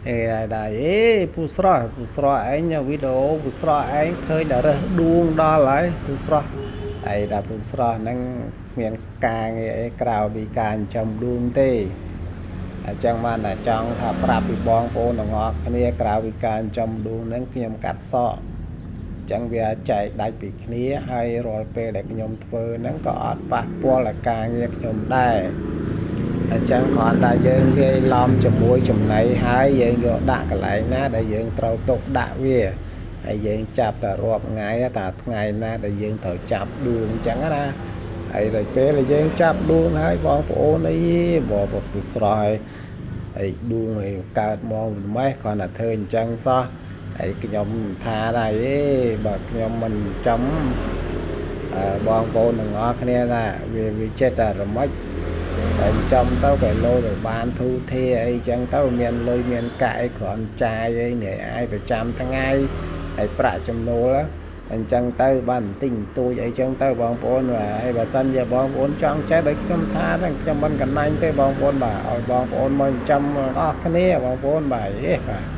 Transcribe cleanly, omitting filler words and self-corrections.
អេដែរ អេពូស្រស់ ពូស្រស់ឯង វីដេអូពូស្រស់ឯងឃើញតែរើសដួងដល់ហើយពូស្រស់ ហើយដល់ពូស្រស់ហ្នឹងគ្មានការងារអីក្រៅពីការចិញ្ចឹមដួងទេ។ អញ្ចឹងបានតែចង់ថាប្រាប់ពីបងប្អូនទាំងអស់គ្នា ក្រៅពីការចិញ្ចឹមដួងហ្នឹង ខ្ញុំកាត់សក់ អញ្ចឹងវាចែកដាច់ពីគ្នា ហើយរាល់ពេលដែលខ្ញុំធ្វើហ្នឹងក៏អត់ប៉ះពាល់ដល់ការងារខ្ញុំដែរ។ អញ្ចឹងគ្រាន់តែយើងលាយឡំជាមួយចំណី ហើយយើងយកដាក់កន្លែងណាដែលយើងត្រូវទុកដាក់វា ហើយយើងចាប់តែរាប់ថ្ងៃ តាថ្ងៃណាដែលយើងត្រូវចាប់ដួងអញ្ចឹងណា។ ហើយដល់ពេលដែលយើងចាប់ដួងហើយបងប្អូនអី បបពីស្រស់ហើយ ហើយដួងឲ្យកើតមកម៉េះ គ្រាន់តែធ្វើអញ្ចឹងសោះ ហើយខ្ញុំថាដែរ អេបើខ្ញុំមិនចំបងប្អូនទាំងអស់គ្នាថាវាចេះតែរមិច តែចំទៅក៏លោទៅបានធូធាអីចឹងទៅ មានលុយមានកាក់អីគ្រាន់ចាយអីនេះអាយប្រចាំថ្ងៃ ហើយប្រាក់ចំណូលអញ្ចឹងទៅបានបន្តិចបន្តួចអីចឹងទៅបងប្អូន។ បាទ ហើយបើសិនជាបងប្អូនចង់ចេះដូចខ្ញុំថាហ្នឹង ខ្ញុំមិនកណ្ដាញ់ទេបងប្អូន បាទ ឲ្យបងប្អូនមកចិញ្ចឹមអស់គ្នាបងប្អូន។ បាទ អេបាទ។